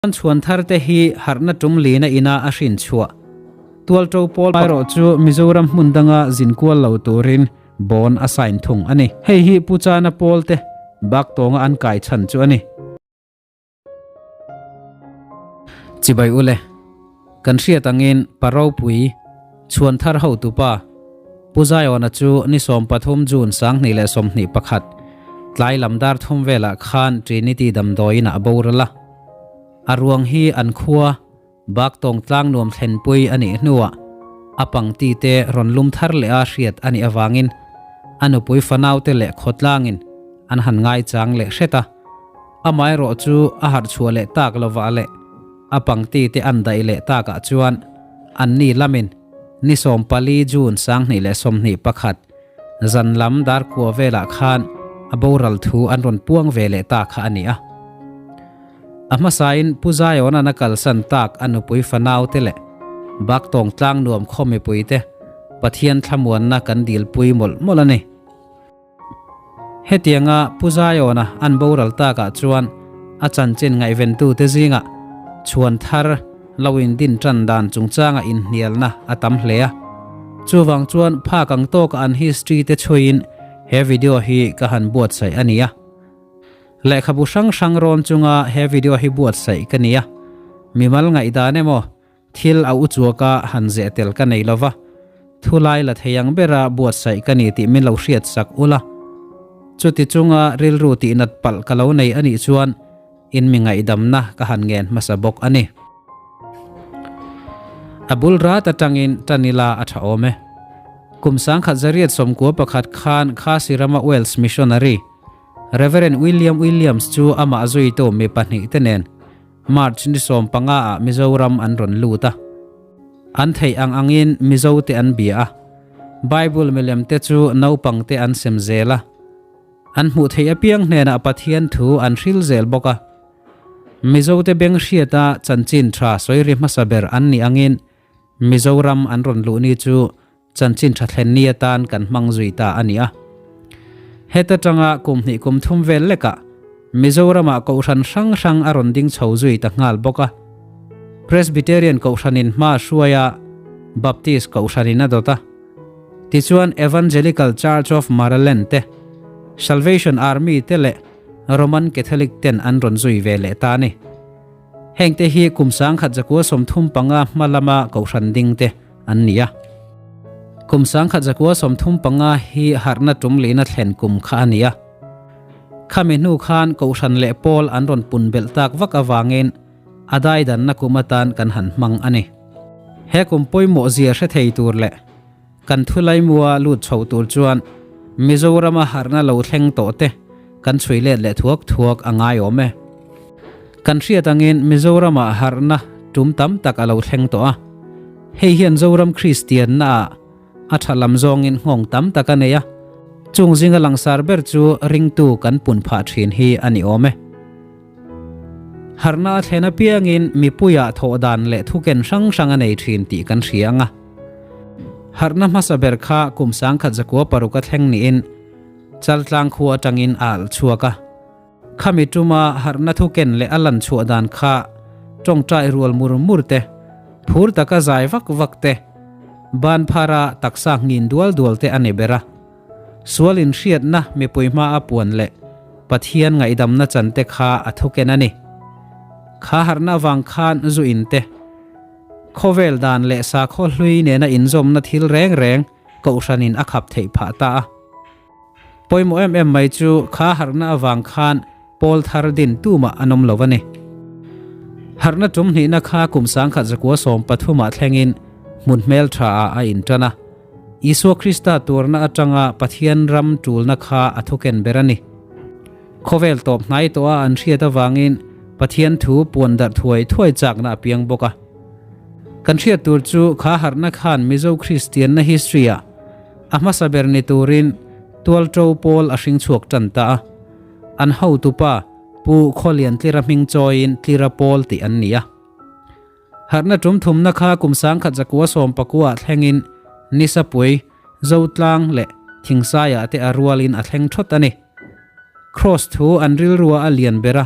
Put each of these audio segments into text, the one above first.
An chhuan thar te hi harhna tum lina ina a hrin chhuah. Tualto pawl erawh chu Mizoram hmun danga zin kual lo turin bond a sign thung a ni. Hei hi Pu Chana pawl te bak tawnga an kai chhan chu a ni. Chibai ule, kan hriat angin pa ropui chhuan thar hotupa Pu Zaiawna chu ni 13 June 2021 tlai lam dar thum velah khan Trinity damdawiin ah a boral a. A ruang hi an khua Baktawng tlang nuam thlenpui a nih hnuah a pangti te rawn lum thar leh a hriat a nih avangin a nupui fanaute leh khawtlangin an han ngaichang leh hret a. Amaherawh chu a harh chhuah leh tak lovah leh a pangti te an daih leh takah chuan anni lamin ni 14 June 2021 zan lam dar kua velah khan a boral thu an rawn puang ve leh ta kha a ni a. A hmasain Pu Zaiawna'n a kalsan tak a nupui fanau te leh Baktawng tlang nuam khaw mipui te Pathian thlamuanna kan dilpui mawlh mawlh a ni. Hetianga Pu Zaiawna an boral takah chuan a chanchin ngaihventute zingah chhuan thar lo indin tan dan chungchanga inhnialna a tam hle a. Chuvang chuan phak ang tawka an history te chhuiin he video hi ka han buatsaih a ni a. Lehkhabu hrang hrang rawn chunga he video hi buatsaih ka ni a. Mimal ngaihdan emaw Thil a uchuaka han zeh tel ka nei lova, thulai la thei ang bera buatsaih ka ni tih min lo hriat sak ula. Chuti chunga rilru tihnat palh ka lo nei a nih chuan in mi ngaihdamna ka han ngen hmasa bawk a ni. A bul rat atangin Tanila a tha awm e. Kum 1991 khan Khasi rama Wales missionary Reverend William Williams chu amah zuitu mi pahnih te nen March ni 15 ah Mizoram an rawn lut a. An theih ang angin Mizo te an bia a. Bible milem te chu naupang te an sem zel a. An hmuh theih apiang hnenah Pathian thu an hril zel bawk a. Mizo te beng hriata chanchin tha sawi ri hmasa ber an nih angin Mizoram an rawn luh ni chu chanchin tha thlen ni atan kan hmang zui ta a ni a. Heta tanga kum hnih kum thum vel lekah Mizoramah kohhran hrang hrang a rawn ding chho zui ta nghal bawk a. Presbyterian kohhranin hma hruaia Baptist kohhranin a dawt a. Tichuan Evangelical Church of Maraland te, Salvation Army te leh Roman Catholic ten an rawn zui ve leh ta a ni. Hengte hi kum 1935 hma lama kohhran ding te an ni a. Kum 1935 hi harhna tum lehna thlen kum kha a ni a. Khami hnu khan kohhran leh pawl an rawn pun belh tak vak avangin a daidanna kum atan kan han hmang a ni. He kum pawimawh zia hre thei tur leh kan thulaimua lut chho tur chuan Mizorama harhna lo thleng tawh te kan chhui let leh thuak thuak a ngai awm e. Kan hriat angin Mizorama harhna tum tam tak a lo thleng tawh a. Hei hian Zoram Kristianna ah a tha lam zawngin nghawng tam tak a nei a. Chung zinga langsar ber chu ringtu kan pun phah thin hi a ni awm e. Harhna a thlen apiangin mipuiah thawh dan leh thuken hrang hrang a nei thin tih kan hria ang a. Harhna hmasa ber kha kum 1906 a thleng niin Chaltlang khua atangin a alh chhuak a. Khami tuma harhna thuken leh a lan chhuah dan kha tawngtai rual mur mur te, phur taka zai vak vak te, ban phara taksa nghin dual dual te a ni ber a. Sual inhriatna mipui hma a puan leh Pathian ngaihdamna chan te kha a thuken a ni. Kha harhna avang khan zu in te, khawvel dan leh sakhaw hlui nena inzawmna thil reng reng kohhranin a khap theih phah ta a. Pawimawh em em mai chu kha harhna avang khan pawl thar din tumah an awm lo a ni. Harhna tum hnihna kha kum 1913 ah thlengin hmun hmel tha ah a intan a. Isua Krista tuarna atanga Pathian ram tulna kha a thuken ber a ni. Khawvel tawp hnai tawha an hriat avangin Pathian thu puan darh thuai thuai chakna a piang bawk a. Kan hriat tur chu kha harhna khan Mizo Kristianna history ah A hmasa ber ni turin Tualṭo pawl a hring chhuak ṭan ta a. An hotupa Pu Khawlian Tlira hming chawiin Tlira Pawl tih an ni a. Harhna ṭum thumna kha kum 1919 ah thlengin Nisapui, Zotlang leh Thingsaiah te a rualin a thleng ṭhawt a ni. Kraws thu an rilrua a lian ber a.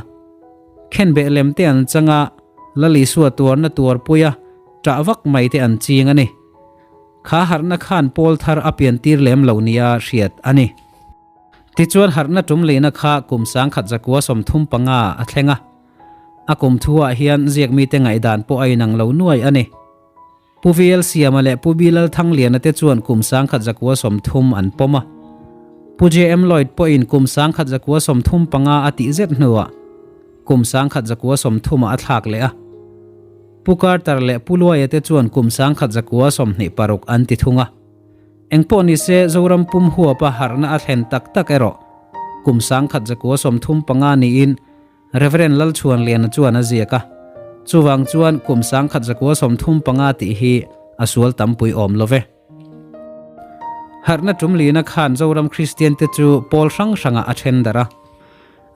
Khenbeh lem te an chang a. Lal Isua tuarna tuarpuia ṭah vak mai te an ching a ni. Kha harhna khan pawl thar a piantir lem lo nia hriat a ni. Tichuan harhna tum lehna kha kum 1135 a thleng a. A kum thuah hian ziakmite ngaihdan pawh a inang lo nuai a ni. Pu VL Siama leh Pu B Lalthangliana te chuan kum 1130 an pawm a. Pu JM Lloyd pawhin kum 1135 a tih zet hnuah kum 1130 ah a thlak leh a. Pu Carter leh Pu Luaia te chuan kum 1126 an ti thung a. Engpawh nise Zoram pum huapa harhna a thlen tak tak erawh kum 1135 niin Rev. Lalchhuanliana chuan a ziak a, chuvang chuan kum 1135 tih hi a sual tampui awm lo ve. Harhna tumlina khan Zoram Kristiante chu pawl hrang hrangah a then darh a.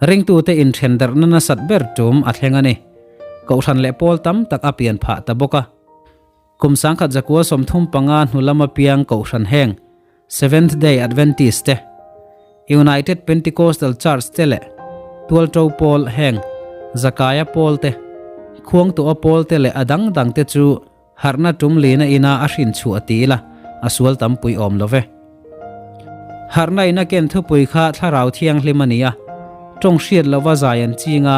Ringtute inthen darhna nasat ber tum a thleng a ni. Kohhran leh pawl tam tak a pian phah ta bawk a. Kum 1135 hnu lama piang kohhran heng Seventh Day Adventist te, United Pentecostal Church te leh Tualṭo pawl heng Zakaia pawl te, Khuangtuah pawl te leh a dang dang te chu harhna tum lina ina a hrin chhuah ti ila a sual tampui awm lo ve. Harhna ina ken thupui kha thlarau thianghlim a ni a, tawng hriat lova zai an chinga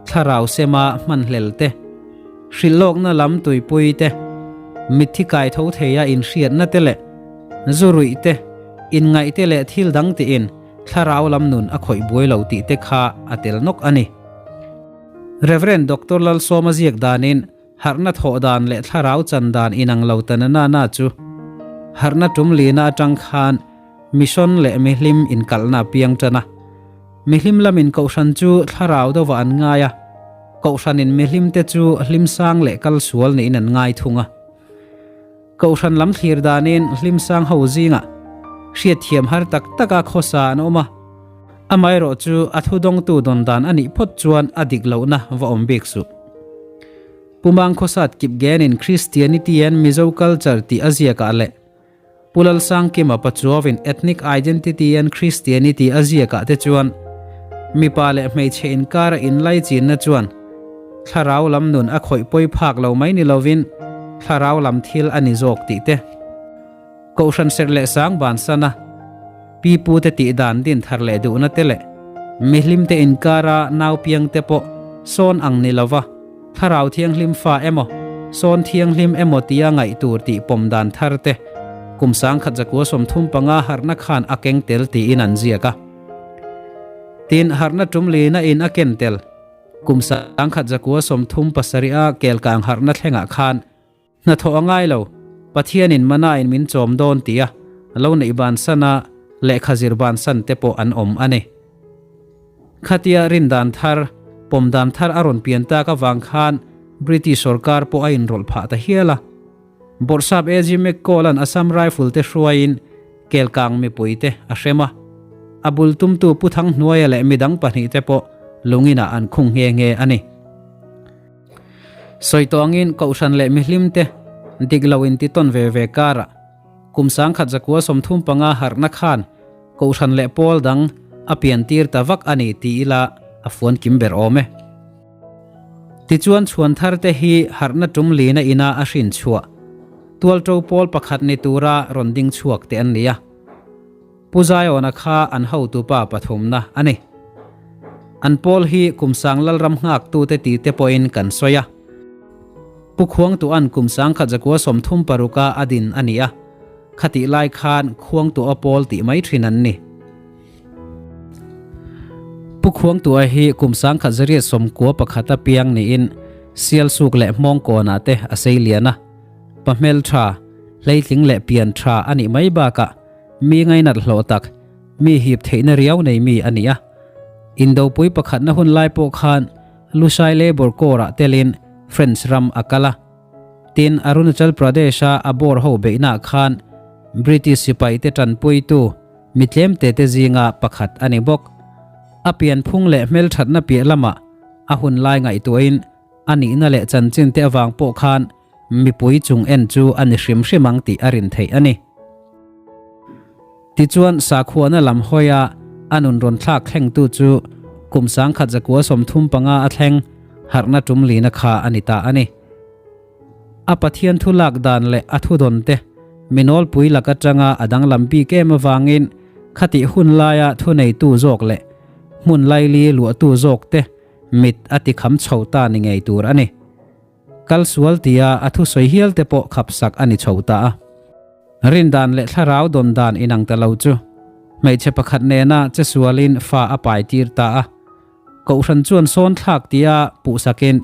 thlarau sema hmanhlel te, Hrilhlawkna lam tuipui te, mitthi kai tho theia inhriatna te leh zu ruih te, inngaih te leh thil dang tiin thlarau lam nun a khawih buai lo tih te kha a tel nawk a ni. Rev. Doctor Lalsawma ziak danin harhna thawh dan leh thlarau chan dan inang lo ta na na na chu harhna tum lina atang khan mission leh mihlim inkalhna a piang tan a. Mihlim lamin kohhran chu thlarau deuhah an ngai a. Kohhranin mihlimte chu hlimsang leh kal sual niin an ngai thung a. Kohhran lam thlir danin hlimsang ho zingah hriatthiam har tak taka khawsa an awm a, amaherawh chu a thudawngtu dawn dan a nih phawt chuan a dik lohna va awm bik suh. Pumang khawsat kipgenin Christianity and Mizo Culture tih a ziakah leh Pu Lalsangkima Pachuauin Ethnic Identity and Christianity a ziakah te chuan mipa leh hmeichhe inkara inlaichinna chuan thlarau lam nun a khawih pawi phak lo mai ni lovin thlarau lam thil a ni zawk tih te, Kohhran serh leh sang bansana pi pute tih dan din thar leh duhna te leh mihlimte inkara naupiangte pawh sawn ang ni lova Thlarau Thianghlim fa emaw, Sawn Thianghlim emaw tia ngaih tur tih pawm dan thar te, kum 1135 harhna khan a keng tel tiin an ziak a. Tin, harhna tum lina in a ken tel, kum 1137 a kelkang harhna thlengah khan hnathawh a ngai lo, Pathianin manain min chawm dawn tia lo neih bansana lehkha zir bansan te pawh an awm a ni. Khatia rindan thar, pawm dan thar a rawn pian tak avang khan British sorkar pawh a inrawlh phah ta hial a. Bawrhsap AG McCall-a'n Assam Rifle te hruaiin Kelkang mipui te a hrem a. A bul tumtu Pu Thanghnuaia leh midang pahnihte pawh lunginah an khung nghe nghe a ni. Sawi tawh angin Kohhran leh mihlimte dik lo intitawn ve ve karah Kum 1135 harhna khan Kohhran leh pawl dang a piantir ta vak a ni ti ila a fuan kim ber awm e. Tichuan chhuan thar te hi harhna tum lina ina a hrin chhuah tualṭo pawl pakhat ni tura rawn ding chhuak te an ni a. Pu Zaiawna kha an hotupa pathumna a ni. An pawl hi kum sang Lalram nghaktute ti te pawhin kan sawi a. Pu Khuangtua'n kum 1136 a a din a ni a, khatih lai khan Khuangtua pawl tih mai thin an ni. Pu Khuangtua hi kum 1991 a piang niin Sialsuk leh Hmawngkawnah te a sei lian a. Pa hmeltha, hleitling leh pian tha a nih mai bakah mi ngainat hlawh tak, mi hip theihna riau nei mi a ni a. Indopui pakhatna hun lai pawh khan Lushai Labour Corps-ah telin French ram a kal a. Tin, Arunachal Pradesh-a a bawr ho beihnaah khan British sipaite tanpuitu mi tlemte te zinga pakhat a ni bawk. A pianphung leh hmelthatna piah lamah a hun lai ngaihtuahin a nihna leh chanchin te avang pawh khan mipui chung en chu a ni hrim hrim ang tih a rin theih a ni. Tichuan, sakhuana lam hawia a nun rawn thlak thlengtu chu kum 1135 a thleng. Harhna tum lina kha a ni ta a ni. A Pathian thu lak dan leh a thudawn te mi nawlpui lak atanga a danglam bik em avangin khatih hun laia thuneitu zawk leh hmun laili luahtu zawk te mit a ti kham chho ta ni ngei tur a ni. Kal sual tia a thusawi hial te pawh khapsak a ni chho ta a. Rindan leh thlarau dawn dan inang ta lo chu hmeichhe pakhat nena che sualin fa a pai tir ta a. Kohhran chuan sawn thlak tia puhsakin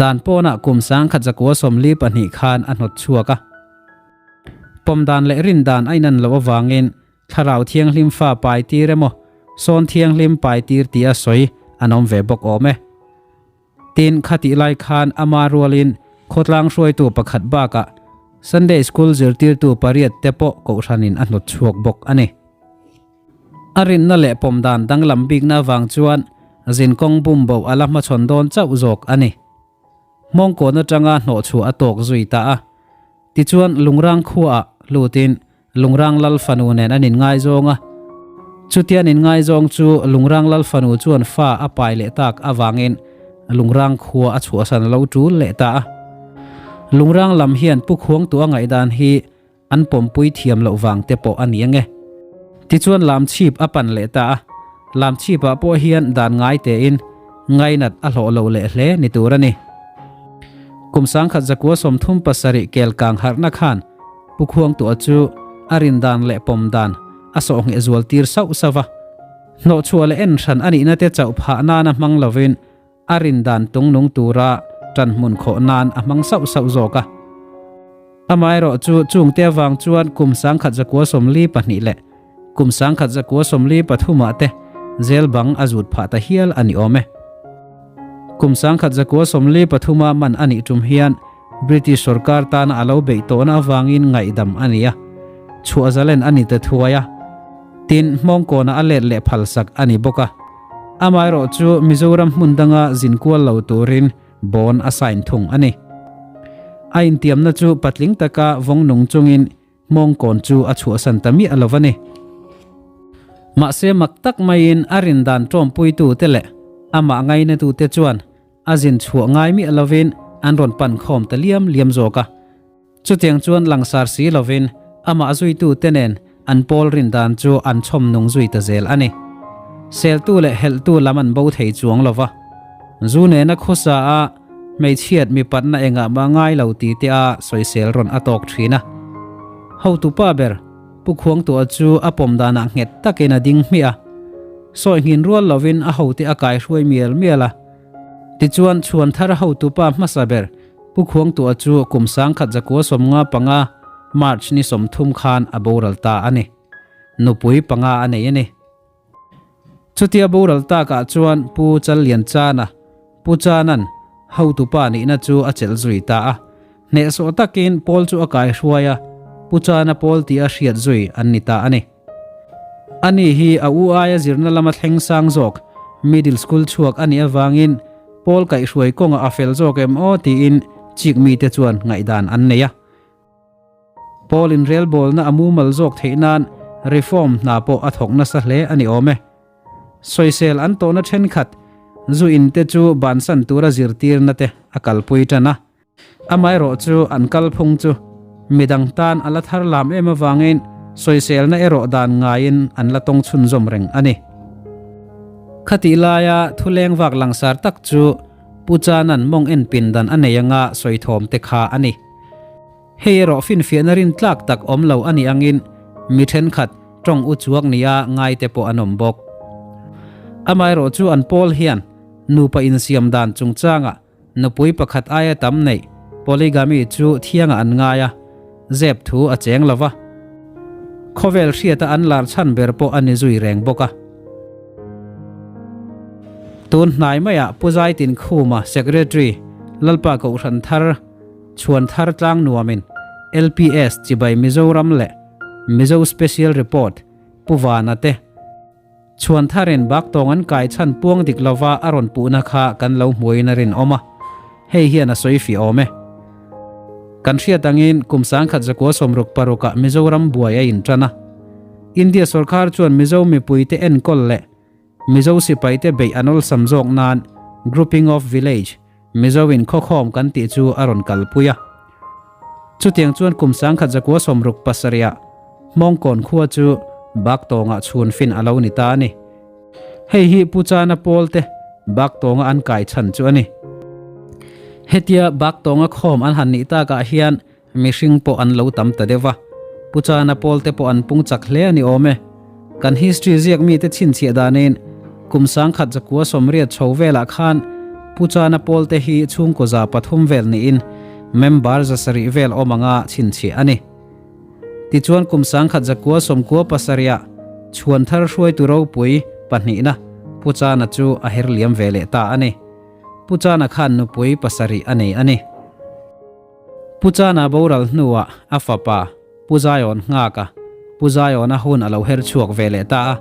Dan pawnah kum sangkhat zakua 42 khan a hnawt chhuak a. Pawm dan leh rin dan a inan loh avangin Thlarau Thianghlim fa pai tir emaw Sawn Thianghlim pai tir tia sawi an awm ve bawk awm e. Tin, khatih lai khan ama rualin khawtlang hruaitu pakhat bakah Sunday School zirtirtu pariat te pawh kohhranin a hnawt chhuak bawk a ni. A rinna leh pawm dan danglam bikna avang chuan zinkawng bum bo a la hmachhawn dawn chauh zawk a ni. Hmawngkawn atanga hnawhchhuah a tawk zui ta a. Tichuan Lungrang khuaah lutin Lungrang Lal fanu nen an inngaizawng a. Chutia an inngaizawng chu Lungrang Lal fanu chuan fa a pai leh tak avangin Lungrang khua a chhuahsan lo tul leh ta a. Lungrang lam hian Pu Khuangtu a ngaihdan hi An pawmpui thiam loh vang te pawh a ni ang e. Tichuan Lamchhip a pan leh ta a, Lamchhipah pawh hian dan ngai tein ngainat a hlawh lo leh hle ni tur a ni. Kum 1937 kel kang harhna khan Pu Khuangtuah chu a rin dan leh pawm dan a sawhngheh zual tir sauh sauh va. Hnawhchhuah leh en hran a nihna te chauh phah nana hmang lovin A rin dan tungnung tura ṭan hmun khawh nan a hmang sauh sauh zawk a. Amaherawh chu chungte avang chuan kum 1942 leh kum 1943 ah te zel bang a zut phah ta hial a ni awm e. Kum 1943 ah man a nih tum hian British sorkar tana a lo beih tawhna avangin ngaihdam a ni a, chhuah zalen a ni ta thuai a. Tin, Hmawngkawnah a let leh phalsak a ni bawk a. Amaherawh chu Mizoram hmun danga zin kual lo turin bond a sign thung a ni. A intiamna chu patling taka vawng nung chungin Hmawngkawn chu a chhuahsan ta miah lo a ni. Mahse mak tak maiin a rin dan tawmpuitute leh amah ngainatute chuan a zin chhuah ngai miah lovin an rawn pan khawm ta liam liam zawk a. Chutiang chuan langsar si lovin amah zuitute nen an pawl rin dan chu an chhawm nung zui ta zel a ni. Seltu leh helhtu lam an bo thei chuang lo va. Zu nena khawsa a hmeichhiat mipatna engah mah ngai lo ti te a sawisel rawn a tawk thin a. Hotupa ber Pu Khuangtuah chu a pawm danah nghet takin a ding hmiah a. Sawi nghin rual lovin a hote a kaihruai mial mial a. Tichuan chhuan thar hotupa hmasa ber Pu Khuangtuah chu kum 1995 March ni 30 khan a boral ta a ni. Nupui panga a nei a ni. Chutia boral takah chuan Pu Challianchana, Pu Chanan, hotupa nihna chu a chelh zui ta a. Hnehsawh takin pawl chu a kaihruai a, Pu Chana pawl tia hriat zui an ni ta a ni. Ani hi a u aia zirna lama thleng sang zawk, middle school chhuak a nih avangin Paul kaihhruai kawngah a fel zawk em aw tiin chik mite chuan ngaihdan an nei a. Paul inrelbawlna a mumal zawk theih nan reform hna pawh a thawk nasa hle a ni awm e. Sawisel an tawhna thenkhat zu in te chu bansan tura zirtirna te a kalpui tan a. Amaherawh chu an kalphung chu midang tan a la thar lam em avangin sawiselna erawh dan ngaiin an la tawng chhunzawm reng a ni. Khatih laia thuleng vak langsar tak chu Pu Chanan mawng en pindan a nei anga sawithawm te kha a ni. Hei erawh finfiahna rintlak tak awm lo a nih angin mi thenkhat tawng u chuak nia ngaite pawh an awm bawk. Amaherawh chu an pawl hian nupa insiam dan chungchangah Nupui pakhat aia tam neih polygamy chu thiangah an ngai a, zep thu a cheng lo va. Khawvel hriata an lar chhan ber pawh a ni zui reng bawk a. Tun hnai maiah Pu Zaitin Khuma Secretary Lalpa Kohhran Thar Chhuan Thar Tlang Nuamin LPS Chibai Mizoram leh Mizo Special Report Pu Vana te Chhuan tharin bak tawng an kai chhan puang dik lova a rawn puhna kha kan lo hmuin a rinawm a, hei hian a sawi fih awm e. Kan hriat angin kum 1966 ah Mizoram buai a intan a. India sorkar chuan Mizo mipuite enkawl leh Mizo sipaite beih an awlsam zawk nan Grouping of Village, Mizo-in khawkhawm kan tih chu a rawn kalpui a. Chutiang chuan kum 1967-ah Hmawngkawn khua chu Baktawnga chhun fin a lo ni ta a ni. Hei hi Pu Chana pawl te Baktawnga an kai chhan chu a ni. Hetia Baktawnga khawm an han nih takah hian Mihring pawh an lo tam ta deuh a, Pu Chana pawl te pawh an pung chak hle a ni awm e. Kan history ziak mite chhinchhiah danin kum 1980 chho velah khan Pu Chana pawl te hi chhungkaw 300 vel niin member 700 vel awm anga chhinchhiah a ni. Tichuan kum 1997 ah chhuan thar hruaitu ropui pahnihna Pu Chana chu a her liam ve leh ta a ni. Pu Chana khan nupui pasarih a nei a ni. Pu Chana boral hnuah a fapa Pu Zaiawn nghak a, Pu Zaiawna hun a lo her chhuak ve leh ta a.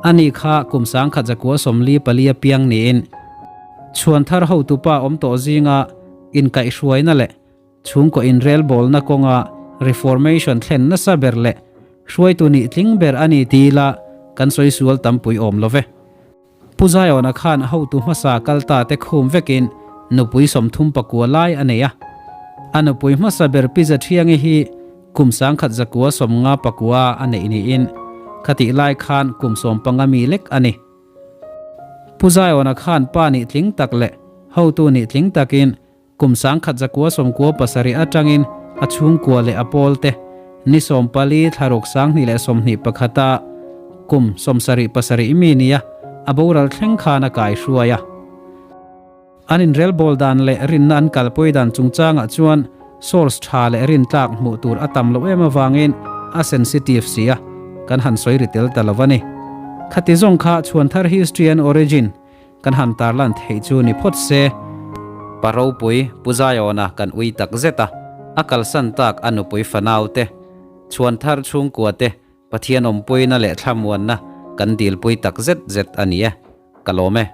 Ani kha kum 1944 a piang niin chhuan thar hotupa awm tawh zinga inkaihhruaina leh chhungkaw inrelbawlna kawnga reformation thlen nasa ber leh hruaitu nih tling ber a ni ti ila kan sawi sual tampui awm lo ve. Pu Zaiawna khan hotu hmasa kal ta te khum vekin nupui 39 lai a nei a. A nupui hmasa ber Pi Zathiangi hi kum 1959 a neih niin khatih lai khan kum 15 mi lek a ni. Pu Zaiawna khan pa nih tling tak leh hotu nih tling takin Kum 1997 atangin a chhungkua leh a pawlte ni 14 thlaruk 2021 a kum 77 mi nia a boral thleng khan a kai hruai a. An inrelbawl dan leh rinna an kalpui dan chungchangah chuan source tha leh rintlak hmuh tur a tam loh em avangin a sensitive si a, kan han sawi ri tel ta lo a ni. Khati zawng kha Chhuanthar History and Origin Kan han tarlan theih chu ni phawt se. Pa ropui Pu Zaiawna kan ui tak zet a, a kalsan tak a nupui fanau te, chhuan thar chhungkua te Pathian awmpuina leh thlamuanna kan dilpui tak zet zet a ni e. Ka lawm e.